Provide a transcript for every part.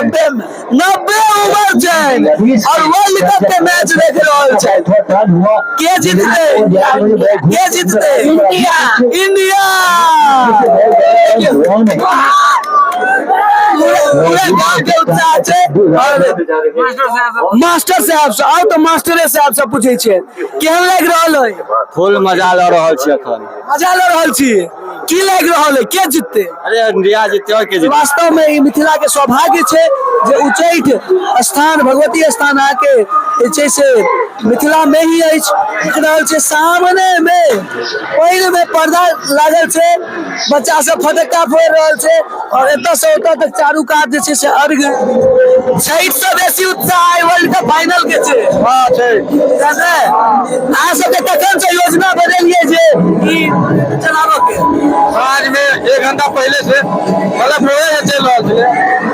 90 में 90 ओवर छै और वर्ल्ड कप के मैच देख रहल छै। के जीतते? के जीतते? इंडिया। इंडिया। पूरा पूरा गांव के उत्साह छै। और मास्टर साहब से आउ तऽ मास्टरे साहब से पूछै छियै, केहन लागि रहल है? फुल मजा लऽ रहल छी अखन। मजा लऽ रहल छी। की लागि रहल है, के जीतते? अरे इंडिया जीतते और के जीतते? वास्तव में ई मिथिला के सौभाग्य छै जे उच्चैठ स्थान भगवती स्थान आके जे छै से मिथिला में ही अछि। देख रहल छै सामने में पानि में पर्दा लागल छै, बच्चा सब फटक्का फोड़ रहल छै और एतऽ से ओतऽ तक चारू कात जे छै से अर्घ। छठि से बेसी उत्साह आइ वर्ल्ड कप फाइनल के छै। हाँ छै। अहाँ सबके कखन से योजना बनेलियै जे ई चलाबऽ के? साँझ में 1 घंटा पहले से, मतलब भोरे से चलि रहल छलै।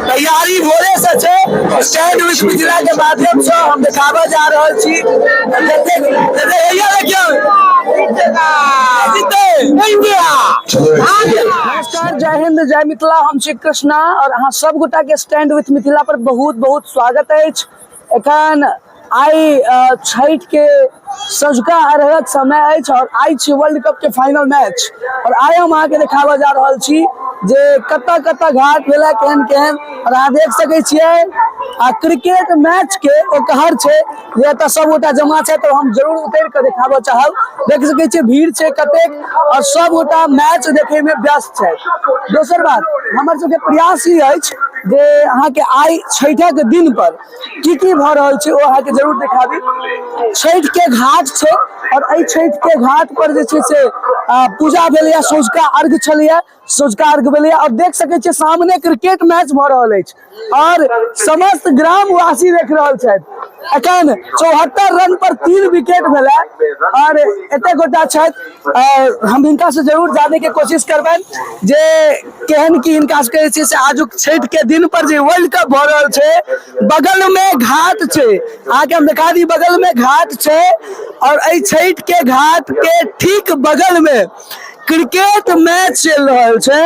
तैयारी भोरे से छै। स्टैंड विथ मिथिला के माध्यम से हम देखाबऽ जा रहल छी। जतेक हैया देखियौ जीते इंडिया। नमस्कार, जय हिंद, जय मिथिला। हम छी कृष्णा और अहाँ सब गोटा के स्टैंड विथ मिथिला पर बहुत बहुत स्वागत अछि। एखन आइ छठि के सँझुका अर्घक समय अछि और आइ छी वर्ल्ड कप के फाइनल मैच और आइ हम अहाँके देखाबऽ जा रहल छी जे कतऽ कतऽ घाट भेलै, केहन केहन। और अहाँ देख सकै छियै आ क्रिकेट मैच के ओ कहर छै जे एतऽ सब गोटा जमा छै, तऽ हम जरूर उतरि कऽ देखाबऽ चाहब। देख सकै छियै भीड़ छै कतेक और सब गोटा मैच देखै में व्यस्त छै। दोसर बात, हमर सबके प्रयास ई अछि जे अहाँके आइ छठिक दिन पर की की भऽ रहल छै ओ अहाँके जरूर देखाबी। छठि के घाट छै और एहि छठि के घाट पर जे छै से पूजा भेलैया, सँझुका अर्घ छलैया, सँझुका अर्घ भेलैया और देख सकै छियै सामने क्रिकेट मैच भऽ रहल अछि और समस्त ग्रामवासी देख रहल छथि। एखन 74 रन पर 3 विकेट भेलै और एते गोटा छथि और हम हिनका से जरूर जाने के कोशिश करबनि जे केहन की हिनका सबके जे छै से आजुक छठि के दिन पर जे वर्ल्ड कप भऽ रहल छै। बगल में घाट छै, अहाँके हम देखा दी, बगल में घाट छै और एहि छठि के घाट के ठीक बगल में क्रिकेट मैच चलि रहल छै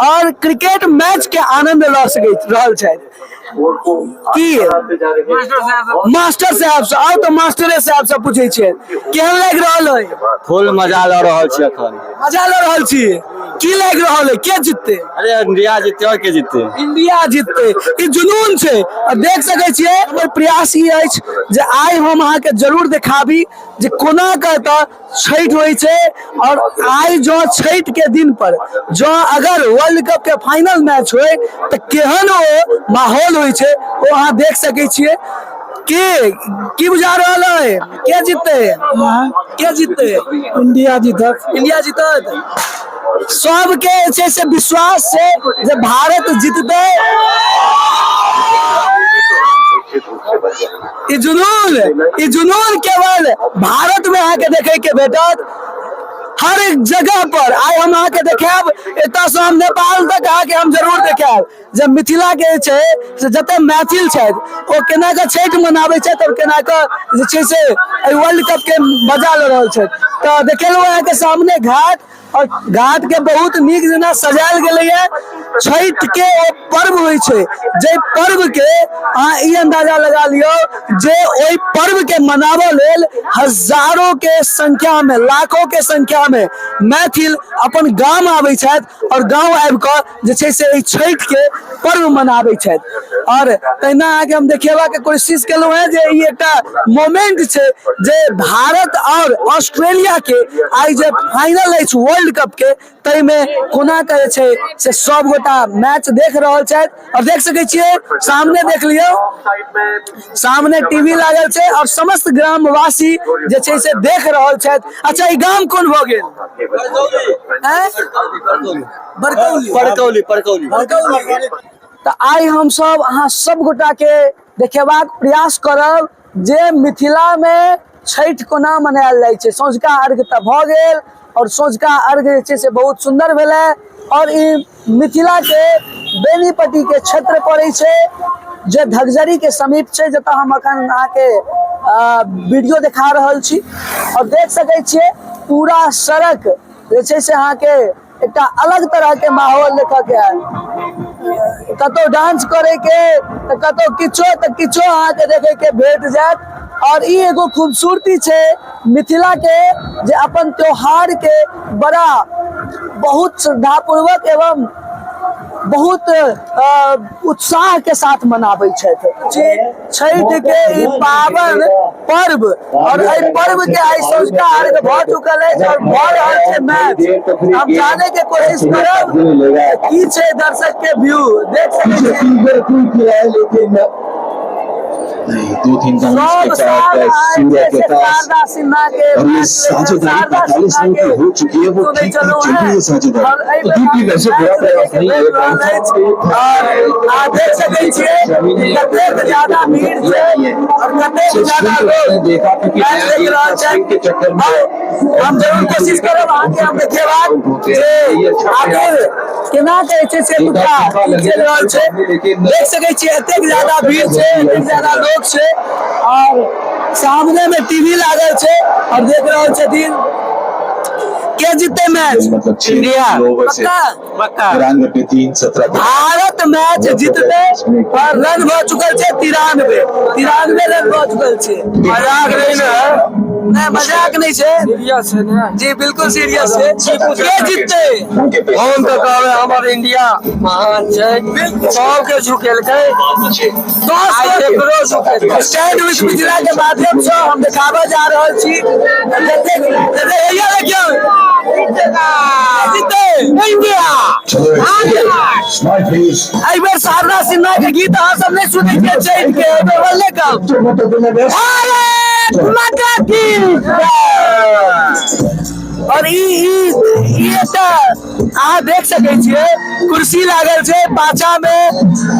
और क्रिकेट मैच के आनंद लऽ सकै रहल छथि। की मास्टर साहब से आउ तऽ मास्टरे साहब से पूछै छियै, केहन लागि रहल है? फुल मजा लऽ रहल छी अखन। मजा लऽ रहल छी। की लागि रहल है, के जीतते? अरे इंडिया जीतते और के जीतते? इंडिया जीतते। ई जुनून छै और देख सकै छियै। हमर प्रयास ई अछि जे आइ हम अहाँके जरूर देखाबी जे कोना कऽ एतऽ छठि होइ छै और आइ जँ छठि के दिन पर जँ अगर वर्ल्ड कप के फाइनल मैच होइ तऽ केहन ओ माहौल होइ छै ओ अहाँ देख सकै छियै। के की बुझा रहल है, के जीतते? के जीतते? इंडिया जीतत। इंडिया जीतत। सबके जे छै से विश्वास छै जे भारत जीतते। ई जुनून केवल भारत में अहाँके देखे के भेटत, हर एक जगह पर। आइ हम अहाँके देखायब, एतऽ से हम नेपाल तक अहाँके हम जरूर देखायब जे मिथिला के जे छै से जते मैथिल छथि ओ केना कऽ छठि मनाबै छथि और केना कऽ जे छै से एहि वर्ल्ड कप के मजा लऽ रहल छथि। तऽ देखेलहुँ अहाँके सामने घाट और घाट के बहुत नीक जेना सजायल गेलैया। छठि के ओ पर्व होइ छै जे पर्व के अहाँ ई अंदाजा लगा लियौ जे ओहि पर्व के मनाबऽ लेल हजारों के संख्या में, लाखों के संख्या में मैथिल अपन गाम आबै छथि और गाँव आबि कऽ जे छै से एहि छठि के पर्व मनाबै छथि। और तहिना अहाँके हम देखेबाक कोशिश केलहुँ हेँ जे ई एकटा मोमेंट छै जे भारत और ऑस्ट्रेलिया के आइ जे फाइनल अछि वर्ल्ड कप के, ताहिमे कोना के जे छै से सब गोटा मैच देख रहल छथि। और देख सकै छियै सामने देख लियौ, सामने टीवी लागल छै और समस्त ग्रामवासी जे छै से देख रहल छथि। अच्छा, ई गाम कोन भऽ गेल? बरकौली। परकौली, परकौली। बरकौली। तऽ आइ हमसब अहाँ सब गोटा के देखेबाक प्रयास करब जे मिथिला में छठि कोना मनायल जाइ छै। सँझुका अर्घ तऽ भऽ गेल और सँझुका अर्घ जे छै से बहुत सुन्दर भेलै और ई मिथिला के बेनीपट्टी के क्षेत्र पड़ै छै जे धगजरी के समीप छै, जतऽ हम अखन अहाँके वीडियो देखा रहल छी। और देख सकै छियै पूरा सड़क जे छै से अहाँके एकटा अलग तरह के माहौल देखऽ के आयल। कतौ डांस करे के तऽ कतौ किछो तऽ किछो अहाँके देखे के भेट जायत। और ई एगो खूबसूरती छै मिथिला के जे अपन त्योहार के बड़ा बहुत श्रद्धापूर्वक एवं बहुत उत्साह के साथ मनाबै छथि। छठि के ई पावन पर्व और एहि पर्व के आइ सँझुका अर्घ भऽ चुकल अछि और भऽ रहल छै मैच। हम जाने के कोशिश करब की छै दर्शक के व्यू, देख सकै छी। नहीं, दो तीन बाउंस सब के साल साथ आइ सूर्या जे के छै पास शारदा सिन्हा के और ये मैच साझेदारी शारदा 45 सिन्हा रन के की हो चुकी है, वो सुनै ठीक ठीक छलहुँ चल रही हेँ है साझेदारी। और एहि तो बेर दीप्ति वैसे बुरा मैच प्रयास देखे के नहीं है, भेट रहल बाउंस अछि और अहाँ देख सकै छियै कतेक ज्यादा भीड़ छै और कतेक ज्यादा लोग देखा क्योंकि मैच नया देख गेंद रहल था, स्विंग के छथि। चक्कर में और हम जरूर कोशिश करब अहाँके हम देखेबाक जे आखिर केना के छै से एतुका की चलि रहल छै। देख सकै छियै एतेक ज्यादा भीड़ छै, एतेक ज्यादा लोग छै और सामने में टीवी लागल छै और देख रहल छथिन। के जीतते मैच? मतलब छह इंडिया। ओवर से पक्का? पक्का। 93 3 17 भारत मैच जीतते और रन भऽ चुकल छै 93, 93 रन भऽ चुकल छै। मजाक नहीं ना है। नहीं, मजाक नहीं छै। सीरियस है ना? जी बिल्कुल सीरियस छै। के जीतते? उनके पे हम तऽ कहबै हमर इंडिया महान छै, सबके झुकेलकै, 10 आइ एकरो झुकेलकै। स्टैंड विथ मिथिला के माध्यम से हम देखाबऽ जा रहल छी। जतेक हैया देखियौ जीतते इंडिया। Smile please. एहि बेर शारदा सिन्हा के गीत अहाँ सब नहीं सुनै छियै छठि के, एहि बेर बोलले कब भारत माता की जय। और ई ई ई एकटा अहाँ देख सकै छियै कुर्सी लागल छै पाछा में,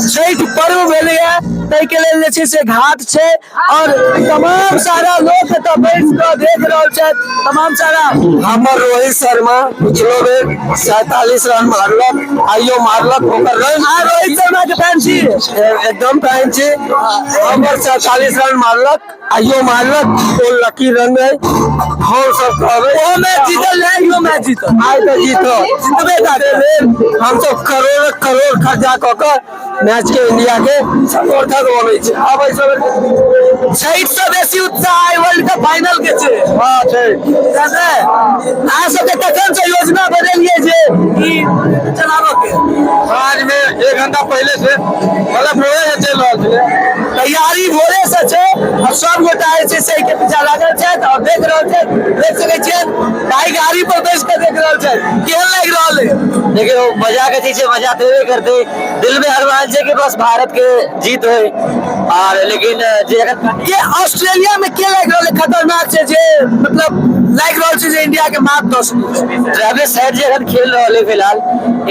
छठि पर्व भेलैया ताहिके लेल जे छै से घाट छै और तमाम सारा लोक एतऽ बैठ कऽ देख रहल छथि तमाम सारा। हमर रोहित शर्मा पिछलो बेर 47 रन मारलक, आइयो मारलक, ओकर रन। अहाँ रोहित शर्मा के फैन छी? एकदम फैन छी। हमर 47 रन मारलक, आइयो मारलक, ओ लकी रन है। हम सब कहबै ओहो मैच जीतल रहे, इहो मैच जीतल, आइ तऽ जीतल, जीतबे करतै। हम सब करोड़ करोड़ खर्चा कऽ कऽ मैच के इंडिया के समर्थक बनै छै। आब एहि सब छठि से बेसी उत्साह आइ वर्ल्ड कप फाइनल के छै। हँ छै। अहाँ सबके कखन से योजना बनेलियै जे ई चलाबऽ के? साँझ में 1 घंटा पहले से, मतलब भोरे से चलि रहल छलै। तैयारी भोरे से छै और सब गोटा जे छै से एहिके पीछा लागल छथि और देख रहल छथि। देख सकै छियै भाई गाड़ी पर बैस कऽ देख रहल छथि, केहन लागि रहल है? देखियौ मजा के चीज छै, मजा तऽ हेबे करतै। दिल में अरमान छै कि बस भारत के जीत होय, और लेकिन जे अखन के ऑस्ट्रेलिया में के लागि रहल है खतरनाक छै जे मतलब लागि रहल छै जे इंडिया के मात दऽ सकै छै? ट्रेविस हेड जे अखन खेल रहल है फिलहाल,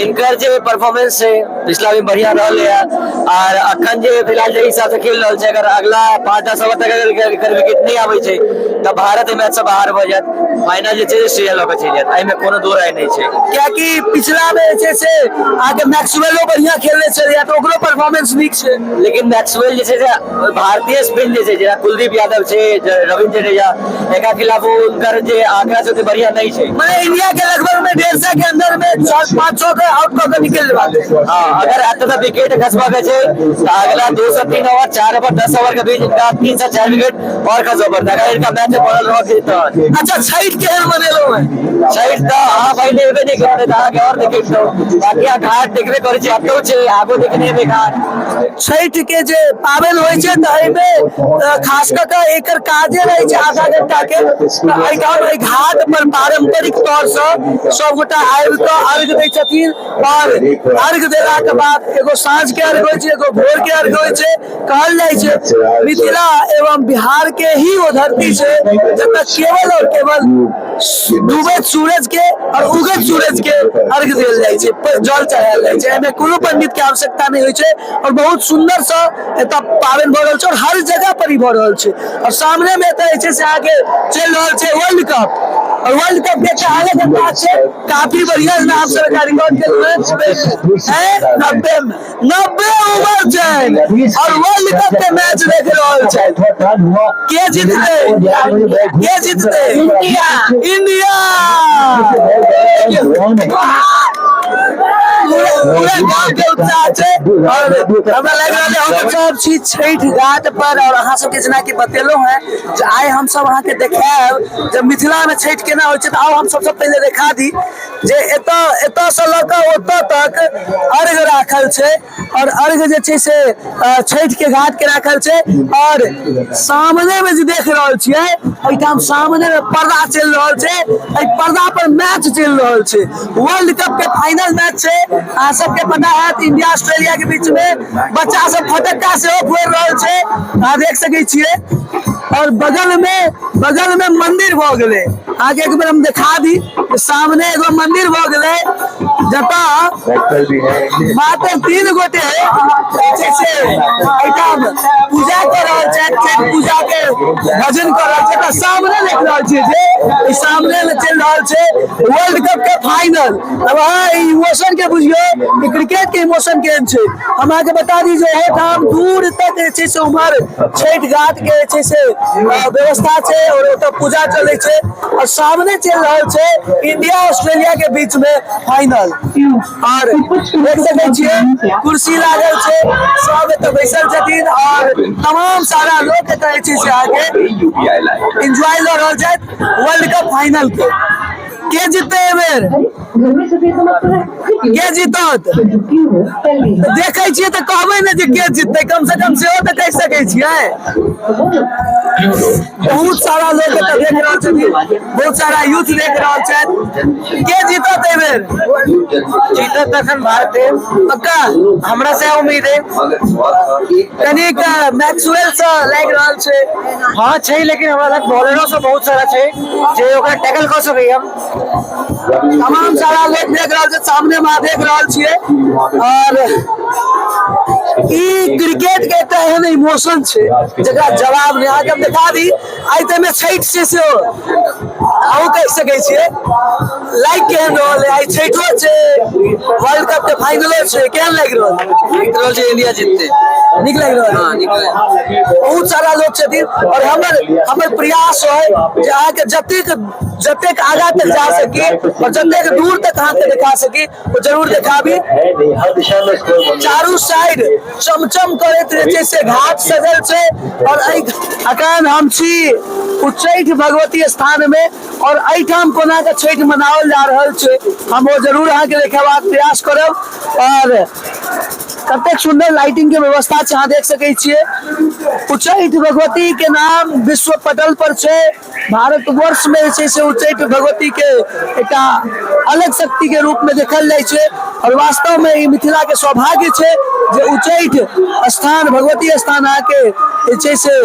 इनकर जे परफॉर्मेंस छै पिछला भी बढ़िया रहल है और अखन जे फिलहाल जे हिसाब से खेल रहल छै, अगर अगला 5-10 ओवर तक अगर एकर विकेट नहि आबै छै तऽ भारत एहि मैच से बाहर भऽ जायत, फाइनल जे छै ऑस्ट्रेलिया लऽ कऽ चलि जायत, एहिमे कोनो दो राय नहि छै। कियाकि पिछला में जे छै से अहाँके मैक्सवेलो बढ़िया खेलने छलैया तऽ ओकरो परफॉर्मेंस नीक छै। लेकिन मैक्सवेल जे छै से भारतीय स्पिन जे छै, जेना कुलदीप यादव छै, रविन्द्र जडेजा, एकरा खिलाफ हुनकर जे आंकड़ा छै ओते बढ़िया नहि छै। माने इंडिया के लगभग में 150 के अंदर में 4-5 के आउट कऽ के निकलि जेबाक छै। हाँ, अगर एतऽ तक विकेट खसबा के छै तऽ अगला 2 से 3 ओवर, 4 ओवर, 10 ओवर के बीच इनका 3 से 4 विकेट और खसबा पड़तै अगर इनका मैच बनल रहल छै तऽ। अच्छा, छठि केहन मनेलहुँ हेँ? छठि तऽ अहाँ पहिले एबे नहि केलहुँ, तऽ अहाँके और देखितहुँ। बाकी अहाँ घाट देखबे करै छी, एतौ छै, आगू देखने हेबै घाट। छठि के जे पाबनि होइ छै तऽ एहिमे खास कऽ कऽ एकर काजे रहै छै आधा घंटा के, तऽ एहिठाम एहि घाट पर पारंपरिक तौर सँ सबगोटा आबि कऽ अर्घ दै छथिन और अर्घ देलाके बाद एगो साँझ के अर्घ होइ छै, एगो भोर के अर्घ होइ छै। कहल जाइ छै मिथिला एवं बिहार के ही ओ धरती छै जतऽ केवल और केवल डूबैत सूरज के और उगैत सूरज के अर्घ देल जाइ छै, जल चढ़ायल जाइ छै, एहिमे कोनो पंडित के आवश्यकता नहि होइ छै और बहुत सुन्दर सँ एतऽ पाबनि भऽ रहल छै और हर जगह पर ई भऽ रहल छै। और सामने में एतऽ जे छै से अहाँके चलि रहल छै वर्ल्ड कप और वर्ल्ड कप के एकटा अलग अंदाज छै, काफी बढ़िया नाम से एकरा रिकॉर्ड केलहुँ हैं। 90 में 90 ओवर छै और वर्ल्ड कप के मैच देख रहल छै। के जीतते? के जीतते? India, India. पूरा पूरा गांव के उत्साह छै और हमरा लागि रहल है हम सब छी छठि घाट पर और अहाँ सबके जेनाकि बतेलहुँ हैं जे आइ हम सब अहाँके देखायब जे मिथिला में छठि केना होइ छै। तऽ आउ हम सबसँ पहिले देखा दी जे एतऽ एतऽ से लऽ कऽ ओतऽ तक अर्घ राखल छै और अर्घ जे छै से छठि के घाट के राखल छै। और सामने में जे देख रहल छियै एहिठाम सामने में पर्दा चलि रहल छै, एहि पर्दा पर मैच चलि रहल छै, वर्ल्ड कप के फाइनल मैच छै। अहाँ सबके पता हैत इंडिया ऑस्ट्रेलिया के बीच में बच्चा सब फटक्का सेहो फोड़ि रहल छै, अहाँ देख सकै छियै। और बगल में मंदिर भऽ गेलै, अहाँके एक बेर हम देखा दी, सामने एगो मंदिर भऽ गेलै जतऽ भी है। मात्र 3 गोटे जे छै से एहिठाम पूजा कऽ रहल छथि, छठि पूजा के भजन कऽ रहल छथि। आ सामने देख रहल छियै जे ई सामने मे चलि रहल छै वर्ल्ड कप के फाइनल। अब अहाँ ई इमोशन के बुझियौ कि क्रिकेट के इमोशन केहन छै। हम अहाँके बता दी जे ओहोठाम दूर तक जे छै से उम्हर छठि घाट के जे छै से व्यवस्था छै और ओतऽ पूजा चलै छै और सामने चलि रहल छै इंडिया ऑस्ट्रेलिया के बीच में फाइनल। और देख सकै छियै कुर्सी लागल छै, सब एतऽ बैसल छथिन और तमाम सारा लोक एतऽ जे छै से अहाँके यूपीआई लाइव एंजॉय लऽ रहल छथि वर्ल्ड कप फाइनल के। के जीतते एहि बेर? के जीतत? देखै छियै तऽ कहबै ने जे के जीतते, कम से कम सेहो तऽ कहि सकै छियै। बहुत सारा लोक एतऽ देख रहल छथिन, बहुत सारा यूथ देख रहल छथि। के जीतत एहि बेर? जीतत तखन भारते। पक्का? हमरा से उम्मीद है। कनिक मैक्सवेल से लागि रहल छै। हाँ छै, लेकिन हमरा लग बॉलरो सब बहुत सारा छै जे ओकरा टैकल कऽ सकैया। तमाम सारा लोक देख रहल छै, सामने में देख रहल छियै। और ई क्रिकेट के एकटा एहन इमोशन छै जकरा जवाब नहि। अहाँके हम देखा दी, आइ तऽ एहिमे छठि छै सेहो अहूँ कहि सकै छियै। लाइक केहन रहल है? आइ छठिो छै, वर्ल्ड कप के फाइनलो छै, केहन लागि रहल है? नीक रहल छै, इंडिया जीतते। नीक लागि रहल है? हाँ, नीक लागि। बहुत सारा लोक छथिन और हमर हमर प्रयास है जे अहाँके जतेक जतेक आगा तक जा सकी और जतेक दूर तक अहाँके देखा सकी ओ जरूर देखाबी। हर दिशा में स्कोर। चारू साइड चमचम करैत जे छै से घाट सजल छै। और एहि अखन हम छी उच्चैठ भगवती स्थान में और एहिठाम कोना के छठि मनाओल जा रहल छै हम ओ जरूर अहाँके देखेबाक प्रयास करब। और कतेक सुंदर लाइटिंग के व्यवस्था छै, अहाँ देख सकै छियै। उच्चैठ भगवती के नाम विश्व पटल पर छै, भारतवर्ष में जे छै से उच्चैठ भगवती के एकटा अलग शक्ति के रूप में देखल जाइ छै। और वास्तव में ई मिथिला के सौभाग्य छै जे उच्चैठ स्थान भगवती स्थान अहाँके जे छै से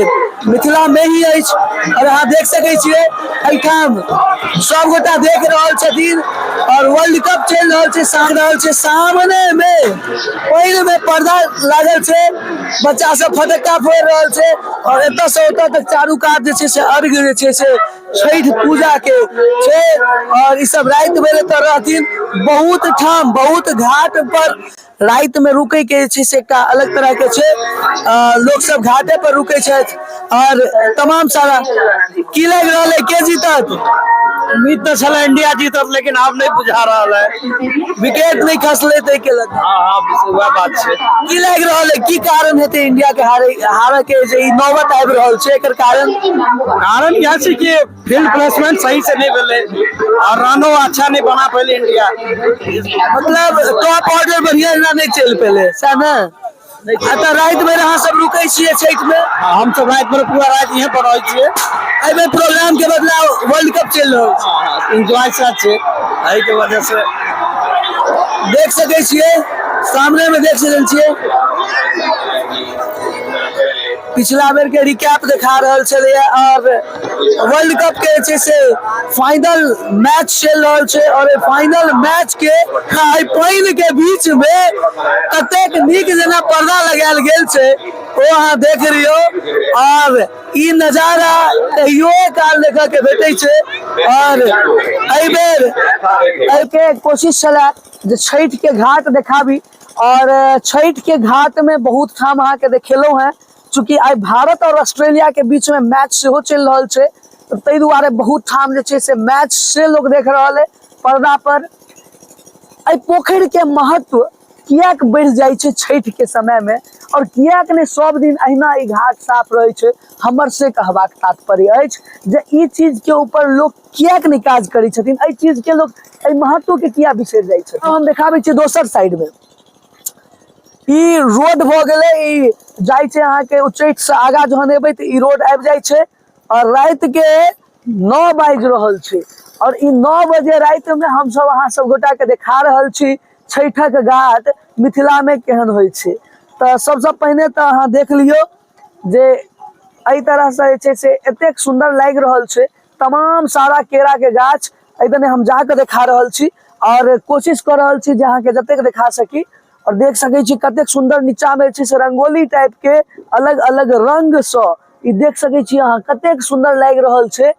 मिथिला में ही अछि। और अहाँ देख सकै छियै एहिठाम सबगोटा देख रहल छथिन और वर्ल्ड कप चलि रहल छै, सामने रहल छै, सामने में पानि में पर्दा लागल छै, बच्चा सब फटक्का फोड़ि रहल छै। और एतऽ से ओतऽ तक चारू कात जे छै से अर्घ जे छै से छठि पूजा के छै। और ई सब राति भरि एतऽ रहथिन, बहुत ठाम बहुत घाट पर राति में रुकै के जे छै से एकटा अलग तरह के छै, लोक सब घाटे पर रुकै छथि। और तमाम सारा की लागि रहल है, के जीतत? उम्मीद तऽ छलै इंडिया जीतत, लेकिन आब नहि बुझा रहल है। विकेट नहि खसलै ताहि के लऽ कऽ। हाँ हाँ, वएह बात छै। की लागि रहल है, की कारण हेतै इंडिया के हारे हारे के जे ई नौबत आबि रहल छै, एकर कारण? कारण इएह छै कि फील्ड प्लेसमेंट सही से नहि भेलै और रनो अच्छा नहि बना पेलै इंडिया। मतलब टॉप ऑर्डर बढ़िया जेना नहि चलि पेलै, सएह ने? एतऽ राति भरि अहाँ सब रुकै छियै छठि में? हम सब राति भरि पूरा राति यहीं पर रहै छियै। एहि बेर प्रोग्राम के बदला वर्ल्ड कप चलि रहल छै। एंजॉय साथ छै, एहि के वजह से। देख सकै छियै, सामने में देख सकै छियै, पिछला बेर के रिकैप देखा रहल छलैया और वर्ल्ड कप के जे छै से फाइनल मैच चलि रहल छै। और एहि फाइनल मैच के एहि पानि के बीच में कतेक नीक जेना पर्दा लगायल गेल छै ओ अहाँ देख लियौ। और ई नजारा कहियो काल देखऽ के भेटै छै। और एहि बेर एहिके कोशिश छलै जे छठि के घाट देखाबी और छठि के घाट में बहुत ठाम अहाँके देखेलहुँ हेँ। चूँकि आइ भारत और ऑस्ट्रेलिया के बीच में मैच सेहो चलि रहल छै, तऽ ताहि दुआरे बहुत ठाम जे छै से मैच से लोक देख रहल है पर्दा पर। एहि पोखरि के महत्व किएक बढ़ि जाइ छै छठि के समय में और किएक नहि सब दिन अहिना ई घाट साफ रहै छै। हमर से कहबाक तात्पर्य अछि जे ई चीज के ऊपर लोक किएक नहि काज करै छथिन, एहि चीज के लोक एहि महत्व के किया बिसरि जाइ छथिन। हम देखाबै छी दोसर साइड में ई रोड भऽ गेलै, ई जाइ छै अहाँके उच्चैठ से आगा जहन एबै तऽ ई रोड आबि जाइ छै। और राति के 9 बाजि रहल छै और ई 9 बजे राति में हमसब अहाँ सब गोटा के देखा रहल छी छठक घाट मिथिला में केहन होइ छै। तऽ सबसँ पहिने तऽ अहाँ देख लियौ जे एहि तरह से जे छै से एतेक सुन्दर लागि रहल छै। तमाम सारा केरा के गाछ एहि दने हम जाके देखा रहल छी और कोशिश कऽ रहल छी जे अहाँके जतेक देखा सकी। और देख सकै छी कतेक सुन्दर नीचा में जे छै से रंगोली टाइप के अलग अलग रंग सँ ई देख सकै छी अहाँ कतेक सुन्दर लागि रहल छै।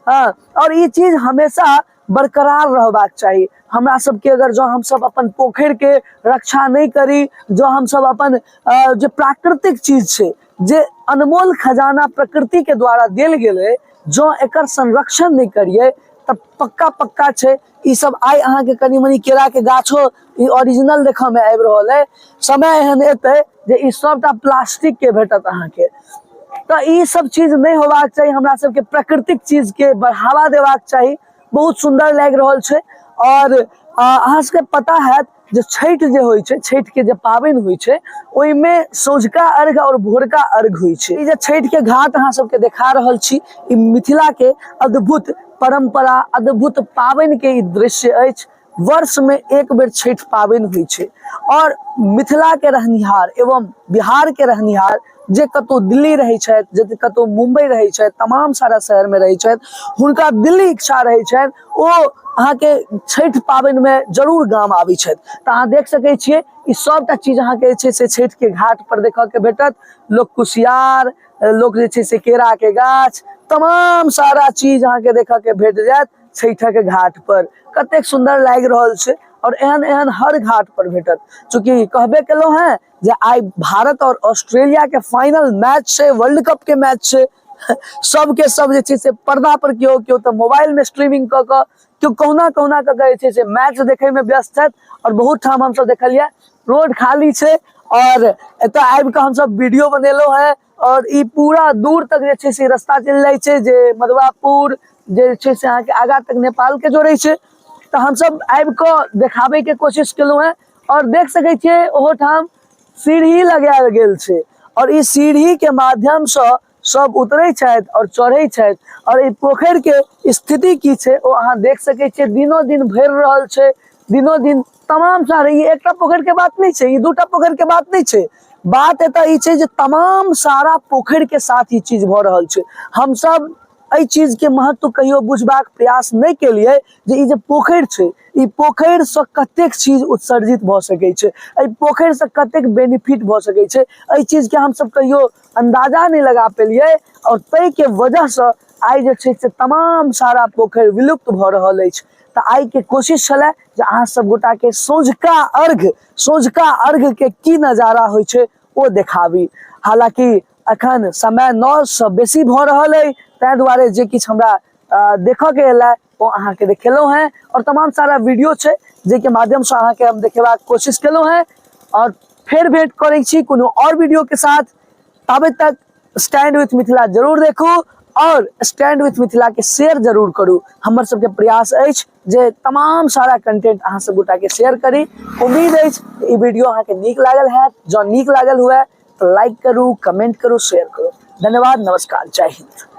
हँ, और ई चीज हमेशा बरकरार रहबाक चाही। हमरा सबके अगर जँ हमसब अपन पोखरि के रक्षा नहि करी, जँ हमसब अपन जे प्राकृतिक चीज छै, जे अनमोल खजाना प्रकृति के द्वारा देल गेलै, जँ एकर संरक्षण नहि करियै तऽ पक्का पक्का छै ई सब आइ अहाँके कनि मनि केरा के गाछो ई ओरिजिनल देखऽ में आबि रहल अइ। समय एहन एतै जे ई सबटा प्लास्टिक के भेटत अहाँके। तऽ ई सब चीज नहि होबाक चाही, हमरा सबके प्राकृतिक चीज के बढ़ावा देबाक चाही। बहुत सुन्दर लागि रहल छै। और अहाँ सबके पता हैत जे छठि जे होइ छै, छठि के जे पाबनि होइ छै, ओहिमे सौंझका अर्घ और भोरका अर्घ होइ छै। ई जे छठि के घाट अहाँ सबके देखा रहल छी, ई मिथिला के अद्भुत परंपरा, अद्भुत पाबनि के ई दृश्य अछि। वर्ष में एक बेर छठि पाबनि होइ छै और मिथिला के रहनिहार एवं बिहार के रहनिहार जे कतौ दिल्ली रहै छथि, जे कतौ मुंबई रहै छथि, तमाम सारा शहर में रहै छथि, हुनका दिल्ली इच्छा रहै छनि ओ अहाँके छठि पाबनि में जरूर गाम आबै छथि। तऽ अहाँ देख सकै छियै ई सबटा चीज अहाँके जे छै से छठि के घाट पर देखऽ के भेटत। लोक कुसियार, लोक जे छै से केरा के गाछ, तमाम सारा चीज अहाँके देखऽ के भेट जायत छठिक घाट पर। कतेक सुन्दर लागि रहल छै और एहन एहन हर घाट पर भेटत। चूँकि कहबे केलहुँ हेँ जे आइ भारत और ऑस्ट्रेलिया के फाइनल मैच छै, वर्ल्ड कप के मैच छै। सबके सब जे छै से पर्दा पर केओ केओ तऽ मोबाइल में स्ट्रीमिंग कऽ कऽ, केओ कहुना कहुना कऽ कऽ जे छै से मैच देखै में व्यस्त छथि। और बहुत ठाम हमसब देखलियै रोड खाली छै और एतऽ आबि कऽ हमसब वीडियो बनेलहुँ हेँ। और ई पूरा दूर तक जे छै से रास्ता चलि जाइ छै जे मधुआपुर जे छै से अहाँके आगा तक नेपाल के जोड़ै छै। तऽ हमसब आबि कऽ देखाबै के कोशिश केलहुँ हेँ। और देख सकै छियै ओहो ठाम सीढ़ी लगायल गेल छै और ई सीढ़ी के माध्यम सँ सब उतरै छथि और चढ़ै छथि। और ई पोखरि के स्थिति की छै ओ अहाँ देख सकै छियै, दिनो दिन भरि रहल छै, दिनो दिन तमाम सारा। ई एकटा पोखरि के बात नहि छै, ई दूटा पोखरि के बात नहि छै, बात एतऽ ई छै जे तमाम सारा पोखरि के साथ ई चीज भऽ रहल छै। हमसब एहि चीज के महत्व कहियो बुझबाक प्रयास नहि केलियै जे ई जे पोखरि छै, ई पोखरि सँ कतेक चीज उत्सर्जित भऽ सकै छै, एहि पोखरि सँ कतेक बेनिफिट भऽ सकै छै, एहि चीज के हमसब कहियो अंदाजा नहि लगा पेलियै। और ताहि के वजह सँ आइ जे छै से तमाम सारा पोखरि विलुप्त भऽ रहल अछि। तऽ आइ के कोशिश छलै जे अहाँ सब गोटा के सौंझका अर्घ, सौंझका अर्घ के की नजारा होइ छै ओ देखाबी। हालांकि अखन समय 9 सँ बेसी भऽ रहल अइ, ताहि दुआरे जे किछु हमरा देखऽ के एलै ओ अहाँके देखेलहुँ हेँ। और तमाम सारा वीडियो छै जाहिके माध्यमसँ अहाँके हम देखेबाक कोशिश केलहुँ हेँ। और फेर भेंट करै छी कोनो और वीडियो के साथ। ताबे तक स्टैंड विथ मिथिला जरूर देखू और स्टैंड विथ मिथिला के शेयर जरूर करू। हमर सबके प्रयास अछि जे तमाम सारा कंटेंट अहाँ सब गोटा के शेयर करी। उम्मीद अछि ई वीडियो अहाँके नीक लागल हैत। जँ नीक लागल हुए तऽ लाइक करू, कमेंट करू, शेयर करू। धन्यवाद, नमस्कार, जय हिंद।